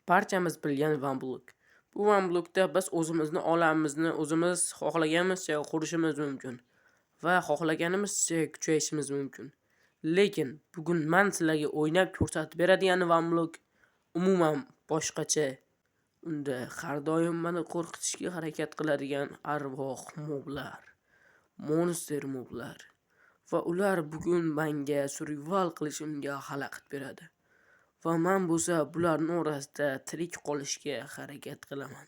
Barchamiz bilgan OneBlock. Bu OneBlockda biz o'zimizni olamimizni o'zimiz xohlaganimizcha qurishimiz mumkin va xohlaganimizcha kuchayishimiz mumkin. Lekin bugun man sizlarga o'ynab ko'rsatib beradigan OneBlock umuman boshqacha. Unda har doim meni qo'rqitishga harakat qiladigan arvoh moblar, monster moblar va ular bugun menga survival qilishimga xalaqit beradi. Va men bo'lsa bularning orasida tirik qolishga harakat qilaman.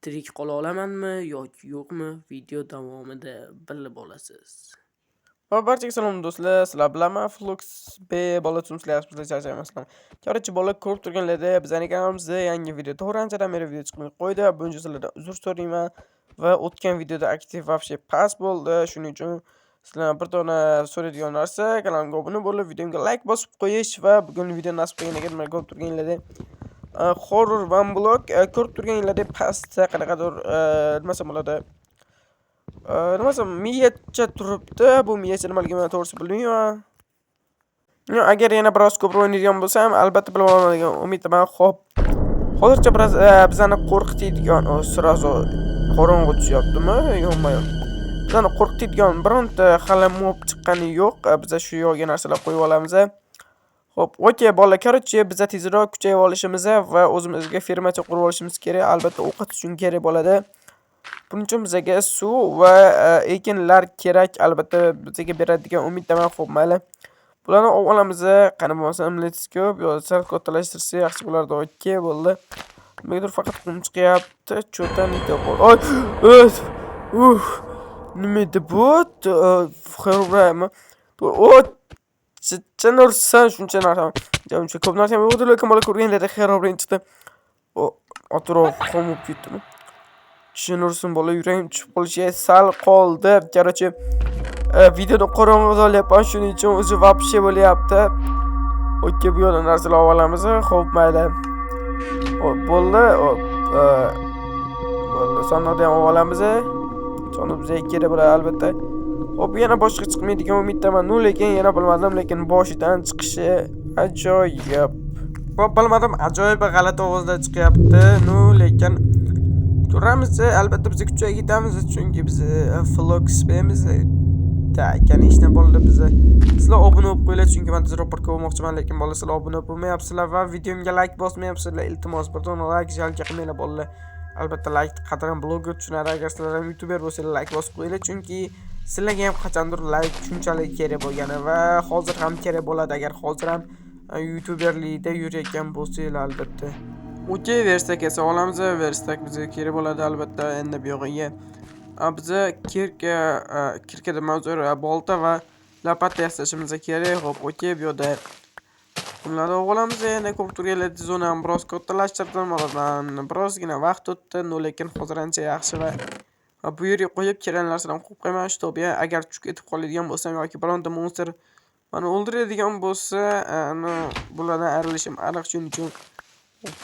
Tirik qola olamanmi yoki yo'qmi, video davomida bilib olasiz. Va barchaga salom do'stlar, sizlar bilan men Flux B bola tumsizlar yaxshimisizlar, charchamasizlar. Короче, bola ko'rib turganlarda bizning kanalimizda yangi video. To'g'ri, anchadan beri video chiqmay qo'ydi. Buning uchun sizlardan uzr so'rayman va o'tgan videoda aktiv вообще past bo'ldi. Shuning uchun sizlardan bir dona so'raydigan narsa kanalimga obuna bo'lib, videomga like bosib qo'yish va bugun video nasib qilgan ekan, mana ko'rib turganlarda Horror One Block ko'rib turganlarda pastda qanaqadir nima desam bo'ladi? Nima desam, miyacha turibdi. Bu miyacha nimaligini men to'g'risi bilmayman. Agar yana biroz ko'proq o'ynaydigan bo'lsam, albatta bilib olaman degan umiddaman. Xo'p. Hozircha biroz bizani qo'rqitadigan, сразу qorong'u tushyaptimi? Yo'qmi? Bizani qo'rqitadigan bironta hali mob chiqqani yo'q. Biza shu yoqga narsalar qo'yib olamiz. Xo'p, okey bolalar, короче, biza tezroq kuchayib olishimiz va o'zimizga fermacha qurib olishimiz kerak. Albatta ovqat uchun kerak bo'ladi. Buning uchun bizaga suv va ekinlar kerak. Albatta bizga beradigan umiddaman. Xo'p, mayli. Bularni olib olamiz. Qani bo'lmasam, let's go. Bu yoqda sal kattalashtirsa yaxshi bo'lardi. Okey, bo'ldi. Nimagadir faqat qum chiqyapti. Чё-то не то. Oy! Uh! Nima edi bu? Herobrine. O, chin ursan shuncha narsa. Uncha ko'p narsa yo'q edi, lekin bola ko'rganlarda Herobrine chiqdi. O, atrof qon bo'lib ketdimi? Chin ursin bola, yuragim tushib qolishiga sal qoldi. Короче, videoni qorong'u olyapman, shuning uchun o'zi вообще bo'lyapti. Okey, bu yoqdan narsalar olib olamiz. Xo'p, mayli. Xo'p, bo'ldi. Xo'p, bo'ldi. Sandiqni ham olib olamiz. Sandiq bizga kerak bo'ladi albatta. Xo'p, yana boshqa chiqmaydigan umiddaman. Ну, lekin yana bilmadim, lekin boshidan chiqishi ajoyib. Xo'p, bilmadim, ajoyib g'alati ovozlar chiqyapti. Ну, lekin ko'ramiz, albatta biz kuchayib ketamiz, chunki biz Flux B'miz. Так, конечно, bolalar bizni sizlar obuna bo'lib qo'yinglar, chunki men tezroq bir bo'lmoqchiman, lekin bolalar sizlar obuna bo'lmayapsizlar va videomga like bosmayapsizlar. Iltimos, bir dona like жалко qilmanglar bolalar. Albatta like qadrini bloger tushunadi. Agar sizlar ham youtuber bo'lsanglar, like bosib qo'yinglar, chunki sizlarga ham qachondir like shunchalik kerak bo'lgani va hozir ham kerak bo'ladi, agar hozir ham youtuberlikda yurayotgan bo'lsanglar albatta. Okey, верстак esa olamiz. Верстак bizga kerak bo'ladi albatta. Endi bu yog'iga biza кирка, кирка deb uzr, bolta va лопата yasashimiz kerak. Xo'p, okey, bu yoqda bunlarni olib olamiz. Endi ko'rib turganlar zonani biroz kattalashtirdim. Oradan birozgina vaqt o'tdi, но lekin hozir ancha yaxshi va bu yerga qo'yib kerakli narsalarni qo'yib qo'yaman, чтобы agar tushib ketib qoladigan bo'lsam yoki bironta monster mani o'ldiradigan bo'lsa, bulardan ayrilishim aniq, shuning uchun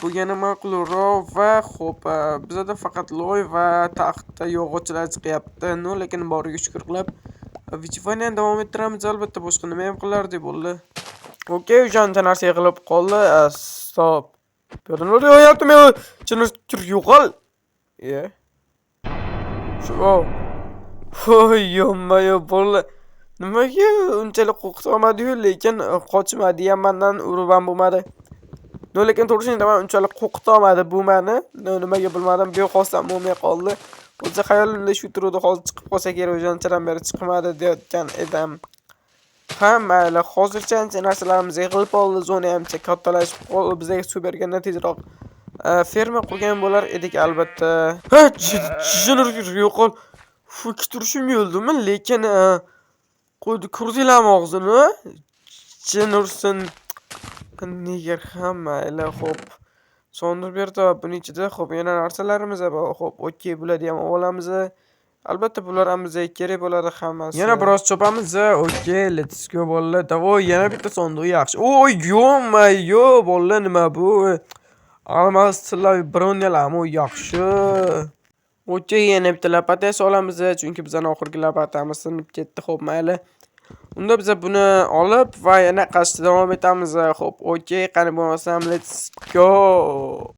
bo'lgani ma'qulroq. Va xo'p, bizada faqat loy va taxta yog'ochlar chiqyapti. Ну, lekin boriga shukur qilib, выживание davom ettiramiz albatta, boshqa nima ham qilardik bo'ldi. Okey, o'shancha narsa yig'ilib qoldi. Стоп. Bu yerda nima yonyapti? Men chin tur yo'qol. E. Shu. Voy, ё-моё, bo'ldi. Nimaga unchalik qo'rqitolmadi-yu, lekin qochmadi ham mandan, urib ham bo'lmadi. Но, lekin to'g'risini aytaman, unchalik qo'rqitolmadi bu mani. Nimaga bilmadim, bexosdan bo'lmay qoldi. O'zi xayolimda shu turuvdi, hozir chiqib qolsa kerak, o'shanchadan beri chiqmadi deyotgan edim. Ha, mayli, hozircha ancha narsalarimiz yig'ilib qoldi, zona ham kattalashib qoldi. Bizga suv berganda tezroq ferma qurgan bo'lar edik albatta. Ha, jin yo'qol. Fu, ikki turishim yo'ldimi, lekin qo'ydi, ko'rdinglarmi og'zini? Jin ursin. Neger ha, mayli, xo'p. Sondir berdi buning ichida, xo'p, yana narsalarimiz bor. Xo'p, okey, bularni ham olamiz. Albatta bular ham bizga kerak bo'ladi hammasi. Yana biroz chopamiz. Okey, let's go bolalar. Давай, yana bitta sondiq yaxshi. Oy, ё-моё, bolalar, nima bu? Алмаз, tilla, bronyalarmi? Yaxshi. Okey, yana bitta лопата olamiz, chunki bizning oxirgi лопата miz sinib ketdi. Xo'p, mayli. Unda biza buni olib va yana qazishda davom etamiz. Xo'p, okey, qani bo'lmasam, let's go.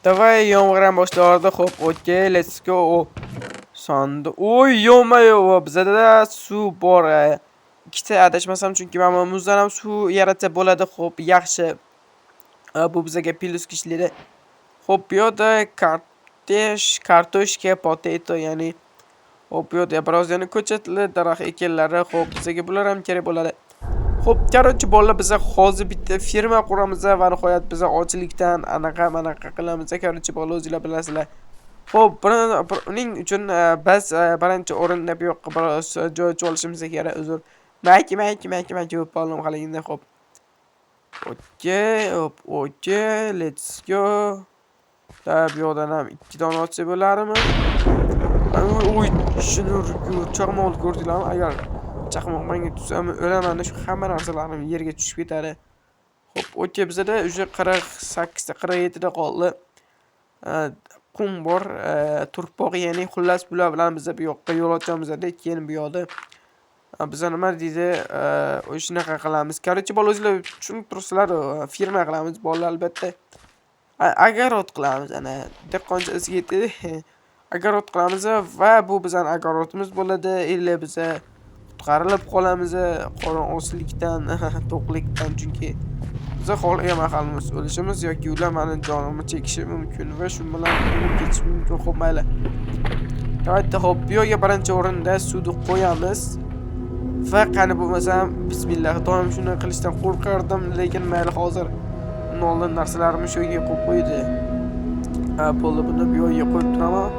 Давай, yomg'ir ham boshlardi. Xo'p, okey, let's go. Sonda, oy, ё-моё, bizada suv bor. Ikkita adashmasam, chunki mana bu muzdan ham suv yaratsa bo'ladi. Xo'p, yaxshi. Bu bizaga plyus ishlaydi. Xo'p, bu yoqda kartoshka, potato, ya'ni. Xo'p, bu yoqda biroz yana ko'chatli daraxt ekinlari. Xo'p, bizaga bular ham kerak bo'ladi. Xo'p, короче, bolalar, biza hozir bitta ferma quramiz va nihoyat biza ochlikdan anaqa manaqa qilamiz. Короче, bolalar, o'zinglar bilasizlar. Xo'p, uning uchun biz birinchi o'rinda bu yoqqa biroz joy ochib olishimiz kerak. Uzr. Mayki, mayki, mayki, mayki bo'lib qoldim haligida. Xo'p. Okey, hop, okey, let's go. Так, bu yoqdan ham ikki dona ochsak bo'larmi? Oy, chaqmoqni ko'rdinglarmi? Agar chaqmoq menga tushsa, o'laman, shu hamma narsalarim yerga tushib ketadi. Xo'p, okey, bizada уже 48 ta, 47 ta qoldi. Qum bor, turpoq, ya'ni xullas bular bilan biza bu yoqqa yo'l ochamiz, keyin bu yoqda biza nima deydi, shunaqa qilamiz. Короче, bola, o'zinglar tushunib turibsizlar, ferma qilamiz, bolalar, albatta. Огород qilamiz, ana dehqoncha izga yetdi. Огород qilamiz va bu bizani огород imiz bo'ladi. Или biza qutqarilib qolamiz qorin ochlikdan, to'qlikdan, chunki biza xohlagan mahalimiz o'lishimiz yoki ular mani jonimni chekishi mumkin va shu bilan o'lib ketishim mumkin. Xo'p, mayli. Давайте, xo'p, bu yerga birinchi o'rinda suvni qo'yamiz. Va qani bo'lmasam, bismillah, doim shuni qilishdan qo'rqardim, lekin mayli, hozir undan oldin narsalarimni shu yerga qo'yib qo'ydi. Ha, bo'ldi, buni bu yerga qo'yib turaman.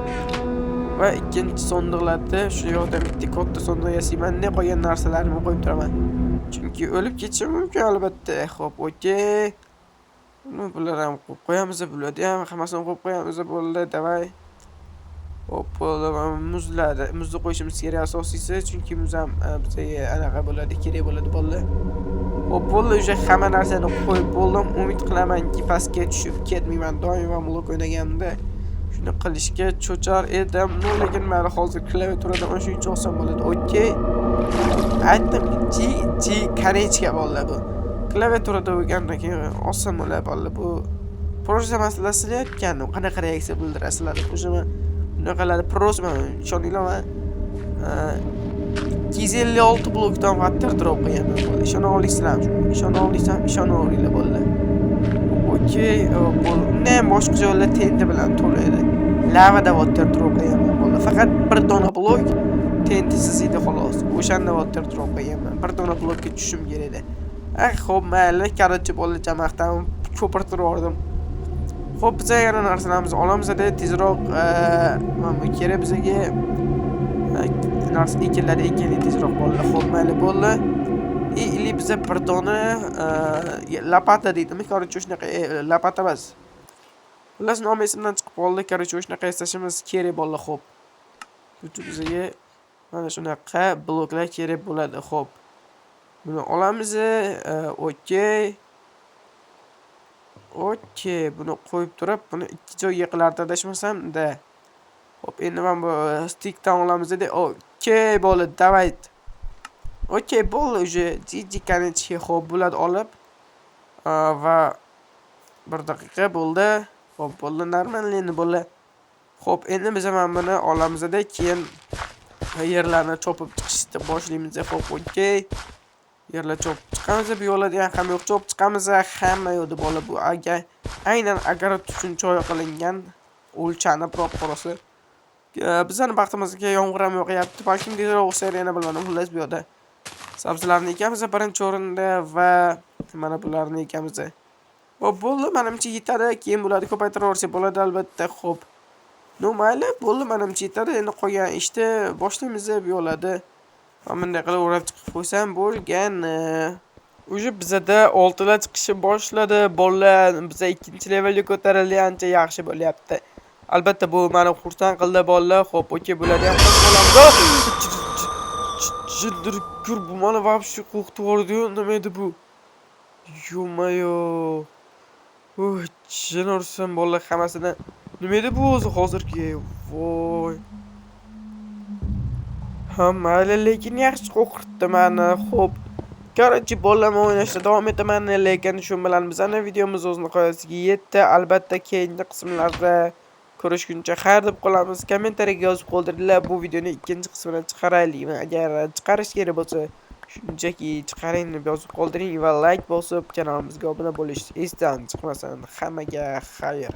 Va ikkinchi sondiqlarda shu yoqda bitta katta sondiq yasayman, ne qolgan narsalarimni qo'yib turaman. Chunki o'lib ketishim mumkin albatta. Xo'p, okey. Bular ham qo'yib qo'yamiz, bularni ham hammasini qo'yib qo'yamiz, bo'ldi, давай. Xo'p, bo'ldi, mana muzlarni, muzni qo'yishimiz kerak asosiysi, chunki muz ham bizga anaqa bo'ladi, kerak bo'ladi, bolalar. Xo'p, bo'ldi, o'sha hamma narsani qo'yib bo'ldim. Umid qilamanki, pastga tushib ketmayman. Doim blok o'ynaganimda shuni qilishga cho'char edim. Но, lekin mayli, hozir klaviaturadan o'sha olsam bo'ladi. Okey. Aytdim, G G конечка, bolalar, bu. Klaviaturada bo'lgandan keyin oson bo'ladi, bolalar, bu. Просто masalasini aytgandim. Qanaqa reaksiya bildirasizlar deb. O'sha men bunaqalarni prosman, ishoninglarmi? 256 blokdan water drop qilganman, bolalar. Ishona olasizlarmi shunga? Ishona olasizlarmi? Ishonaveringlar, bolalar. Okey, bo'ldi. Undan ham boshqa joylar TNT bilan to'la edi. Lavada water drop qilganman, bolalar. Faqat bir dona blok TNTsiz edi xolos. O'shanda water drop qilganman. Bir dona blokka tushishim kerak edi. Ah, xo'p, mayli, короче, bolalar, jamaqdan ko'pirtirib yubordim. Xo'p, biz yana narsalarimizni olamiz, tezroq mana bu kerak bizga. Narsa ekinlarni ekaylik tezroq, bolalar. Xo'p, mayli, bo'ldi. Или biza bir dona лопата deydimi? Короче, shunaqa лопата emas. Xullas, nomi esimdan chiqib qoldi. Короче, shunaqa yasashimiz kerak, bolalar, xo'p. Shuning bizga mana shunaqa bloklar kerak bo'ladi. Xo'p. Buni olamiz. Okey. Okey, buni qo'yib turib, buni ikki joyga qilardi adashmasam, da. Xo'p, endi mana bu stickdan olamiz. Okey, bo'ldi, давай. Okey, bo'ldi уже. GG конечка. Xo'p, bularni olib va bir daqiqa, bo'ldi. Xo'p, bo'ldi, нормально endi bo'ldi. Xo'p, endi biz mana buni olamizda, keyin yerlarni chopib chiqishni boshlaymiz. Xo'p, okey. Yerlar chopib chiqamiz, bu yoqlarda ham hamma yoq chopib chiqamiz, hamma yoqda, bola, bu aynan огород uchun joy qilingan, o'lchanib ro'p-rosa. Bizani baxtimizga yomg'ir ham yog'yapti. Balkim tezroq o'sar, yana bilmadim. Xullas, bu yoqda sabzilarni ekamiz birinchi o'rinda va mana bularni ekamiz. Xo'p, bo'ldi, manimcha yetadi. Keyin bularni ko'paytiraversak bo'ladi albatta. Xo'p. Но, mayli, bo'ldi, manimcha yetadi. Endi qolgan ishni boshlaymiz bu yoqlarda. Mana bunday qilib o'rab chiqib qo'ysam bo'lgani. Уже bizada oltilar chiqishni boshladi. Bolalar, biza ikkinchi levelga ko'tarildik, ancha yaxshi bo'lyapti. Albatta, bu meni xursand qildi, bolalar. Xo'p, okey, bularni ham qo'shib olamiz. Jildirkur, bu meni вообще qo'rqitib yubordi-yu, nima edi bu? Ё-моё. Voy, jin ursin, bolalar, hammasini. Nima edi bu o'zi hozirgi? Voy. Ha, mayli, lekin yaxshi qo'rqitdi mani. Xo'p. Короче, bolalar, o'ynashda davom etaman, lekin shu bilan bizani videomiz o'z nihoyasiga yetdi. Albatta, keyingi qismlarda ko'rishguncha xayr deb qolamiz. Kommentariyaga yozib qoldiringlar, bu videoni ikkinchi qismini chiqaraylikmi? Agar chiqarish kerak bo'lsa, shunchaki chiqaring deb yozib qoldiring va like bosib, kanalimizga obuna bo'lish esdan chiqmasin. Hammaga xayr.